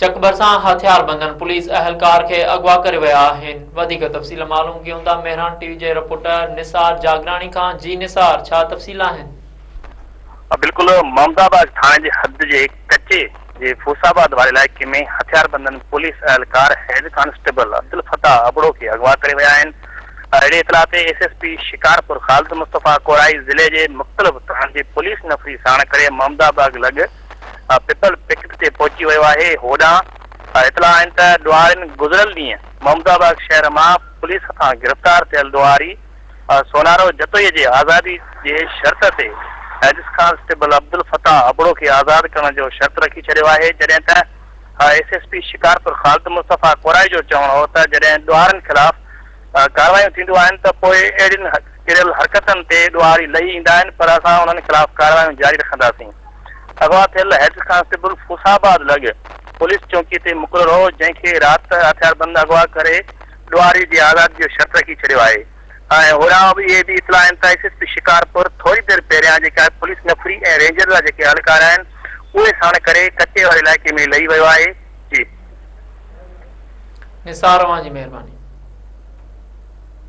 چڪ ڀرسان هٿياربندن پوليس اهلڪار کي اغوا ڪري ويا آهن. وڌيڪ تفصيل معلوم ڪيون ٿا مهراڻ ٽي وي جي رپورٽر نثار جاگراڻي کان جي نثار ڇا تفصيل آهن؟ بلڪل محمد آباد ٿاڻي جي حد جي ڪچي جي ڦوس آباد واري علائقي ۾ هٿياربندن پوليس اهلڪار هيڊ ڪانسٽيبل عبدالفتاح ابڙو کي اغوا ڪري ويا آهن. اهڙي اطلاع تي S S P Shikarpur Khalid Mustafa Korai ضلعي جي مختلف ٿاڻن جي پوليس نفري ساڻ ڪري محمد آباغ لڳ پپل پڪٽ تي پهچي ويو آهي. هوڏانهن اطلاع آهن ته ڏوهارين گذريل ڏينهن محمد آباد شهر مان پوليس هٿان گرفتار ٿيل ڏوهاري سونارو جتوئي جي آزادي جي شرط تي هيڊ ڪانسٽيبل عبدالفتاح ابڙو کي آزاد ڪرڻ جو شرط رکي ڇڏيو آهي. جڏهن ته S S P Shikarpur Khalid Mustafa Korai جو چوڻ هو ته جڏهن ڏوهارين خلاف ڪارروايون ٿينديون آهن ته پوء اهڙين ڪريل حرڪتن تي ڏوهاري لهي ايندا آهن پر اسان انهن خلاف ڪارروايون جاري رکنداسين. اغوا ٿيل هيڊ ڪانسٽيبل ڦوسآباد لڳ پوليس چونڪي تي مقرر هو جنهن کي رات هٿياربند اغوا ڪري ڏوهاري جي آزادي جو شرط رکي ڇڏيو آهي ۽ هوڏانهن به اهي به اطلاع آهن ته ايس ايس پي شڪارپور ٿوري دير پهريان جيڪا پوليس نفري ۽ رينجر جا جيڪي اهلڪار آهن اهي ساڻ ڪري ڪچي واري علائقي ۾ لهي ويو آهي. جي. نثار اوهان جي مهرباني.